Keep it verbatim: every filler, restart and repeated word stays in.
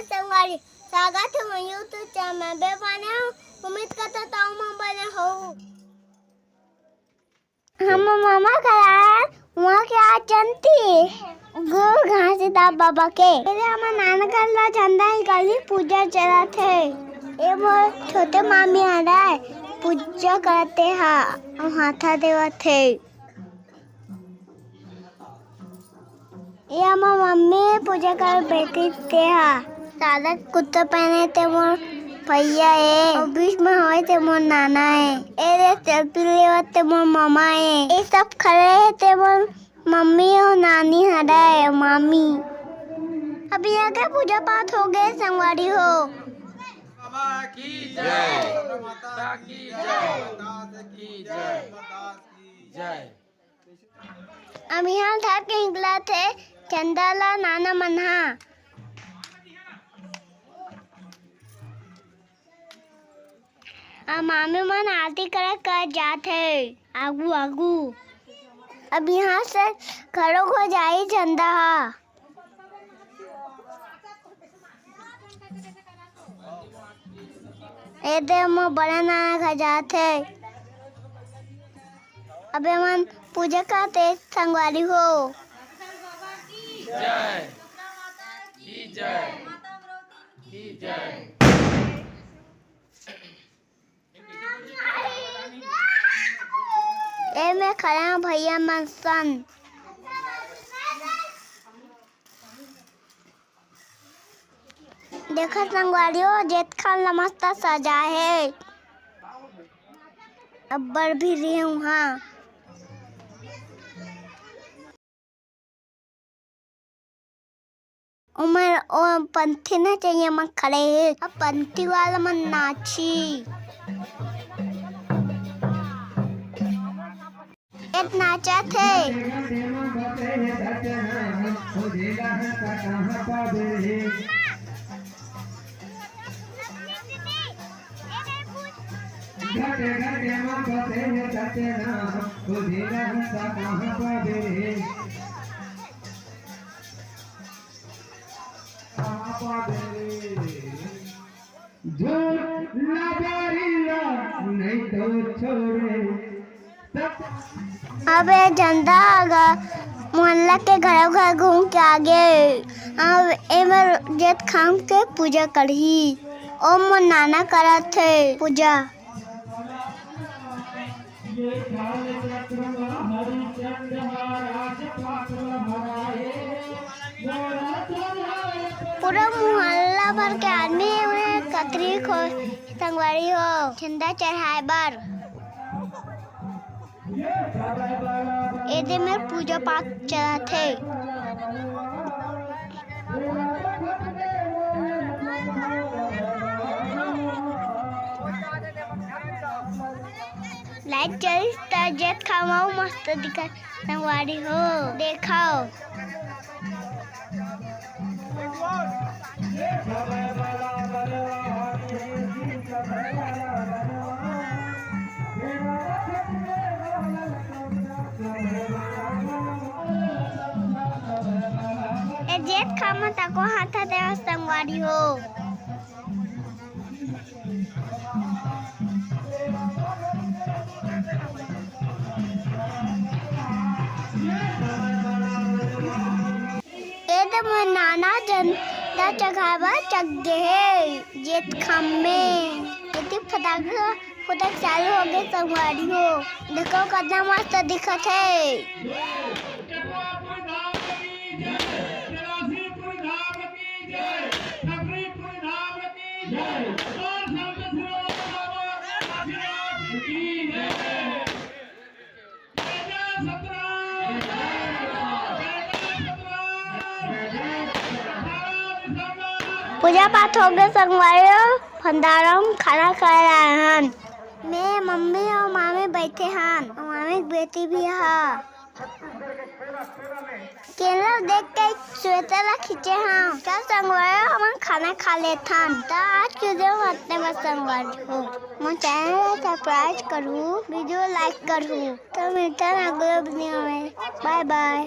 संगवारी, स्वागत हे मोर YouTube चैनल में। मैं बने हूँ, उम्मीद करता हूँ तुम बने हो। हम मामा घर आए, वहाँ के आज जयंती गुरु घासीदास बाबा के। ये हमर नाना घर ला झंडा निकाली, पूजा चलत हे। ये मोर छोटे मामी आ रहा है, पूजा करते हा, हाथा देवत हे। ये हमर मम्मी पूजा कर बैठी ते हा। सादा कुर्ता पहने ते मोर भैया हे, और बीच में होए ते मोर नाना हे। ए दे सेल्फी लेवत ते मोर मामा हे। ये सब खड़े हे ते मोर मम्मी और नानी हरे, मामी। अब यहाँ के पूजा पाठ हो गए संगवारी हो। बाबा की जय, माता की जय, दास की जय, दास की जय। अब यहाँ धर के निकलत हे झंडा ला नाना मन हा। अब मामी मन आरती करे कर जात हे आगू आगू। अब यहाँ से खड़ो हो जाई झंडा हा। ए दे मोर बड़े नाना घर जात हे। अबे मन पूजा करते संगवारी हो। जय। की जय। की जय। ए में खड़ा भैया मन सन। देखो संगवारी हो, जेतखाम ला मस्त सजा हे। अब्बड़ भी रहे उहाँ। उमर ओ पंथी नचइया मन खड़े हे। अब पंथी वाला मन नाची। एक नाचत हे। घटे घटे मा बसे हे सत्यनाम, बुझे न हंसा कहाँ पावे रे। कहाँ पावे रे। झूठ ना बोली ला, नहीं तो छोड़े। अब ये झंडा आगा मोहल्ला के घरों घर घूम के आगे। अब एमर जेतखाम के पूजा करही। ओम मोर नाना करत हे पूजा। पूरा मोहल्ला भर के आदमी उन्हें कतरी खो संगवारी हो झंडा चढ़ाए बर। ए दे मेर पूजा पाठ चलत हे। लाइट जलिस त जेतखाम मस्त दिखत संगवारी हो। देखव। ए जेतखाम तको हाथ देवा संगवारी हो। ए तो मोर नाना झंडा चघाए बर चघ गे हे जेतखाम में। एती फटाका फुटक चालू हो गे संगवारी हो। देखो कितना मस्त दिखत हे। पूजा पाठ हो गे संगवारी हो, भंडारा में खाना खाए आए हन। मैं, मम्मी और मामी बैठे हन, और मामी के बेटी भी हा। केला देख के स्वेटर ला खींचे हन। चल संगवारी हो, हमन खाना खा लेथन। त आज के video में अतने बस संगवारी हो। मोर channel ला subscribe करहू, video like करहू। त मिलथन अगले video में। Bye bye।